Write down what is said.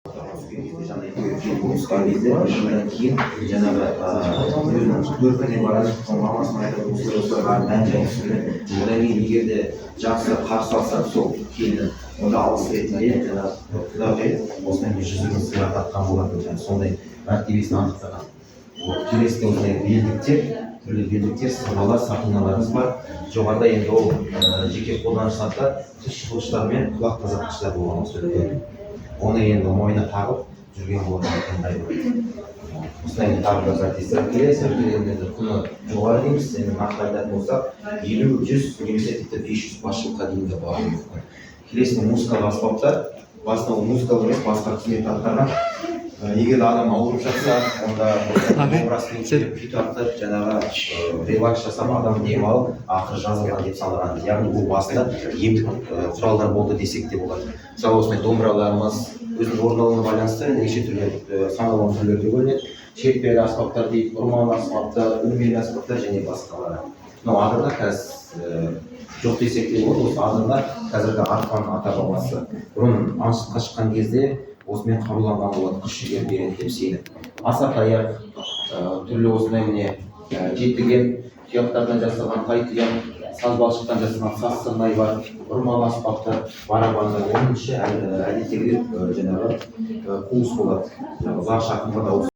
Түскен кезде, жаңағы екеуі келіп түскен кезде, одан кейін жаңағы өзінің төркініне барады, соның мамасына айтады, осылай осылай мән жайын түсіндіреді. Одан кейін егер де жақсы қарсы алса сол келінін, онда алғыс ретінде жаңағы құдағи осындай бір жүзігін сыйға тартқан болатын, жаңағы сондай мәртебесін анықтаған. Вот, келесіде осындай белдіктер, түрлі белдіктер, сырғалар, сақиналарымыз бар. Жоғарыда енді ол жеке қолданушыларда тіс жуғыштар мен құлақ тазартқыштар болған осы үлкен. Оны енді мойнына тағып жүрген болатын үлкен. Осындай енді тағы да әріптестер. Келесі үлкен енді құны жоғары дейміз, енді нақты айтатын болсақ, 50, 100 немесе тіпті 500 басшылыққа дейін де баруы мүмкін. Келесі музыкалық аспаптар. Басында ол музыкалық емес, басқа қызмет атқарған. Егер де адам ауырып жатса, онда домбырасымен келіп, күй тартып, жаңағы релакс жасап, адам демалып, ақыры жазылған деп санаған. Яғни бұл басында емдік құралдар болды десек те болады. Мысалы, осындай домбыраларымыз өзінің орындалуына байланысты неше түрлі, сан алуан түрлерге бөлінеді. Шертпелі аспаптар дейді, ұрмалы аспаптар, үрлемелі аспаптар және басқалары. Мынау адырна қазір жоқ десек те болады. Осы адырна қазіргі арфаның ата бабасы. Бұрын аңшылыққа шыққан кезде осымен қаруланған болады, күш жігер береді деп сеніп. Аса таяқ, түрлі осындай, міне, жетіген тұяқтардан жасалған тай тұяқ, саз балшықтан жасалған саз сырнай бар, ұрмалы аспаптар, барабандар. Оның іші әдеттегідей жаңағы қуыс болады, жаңағы ұзақ шақырымға дауыс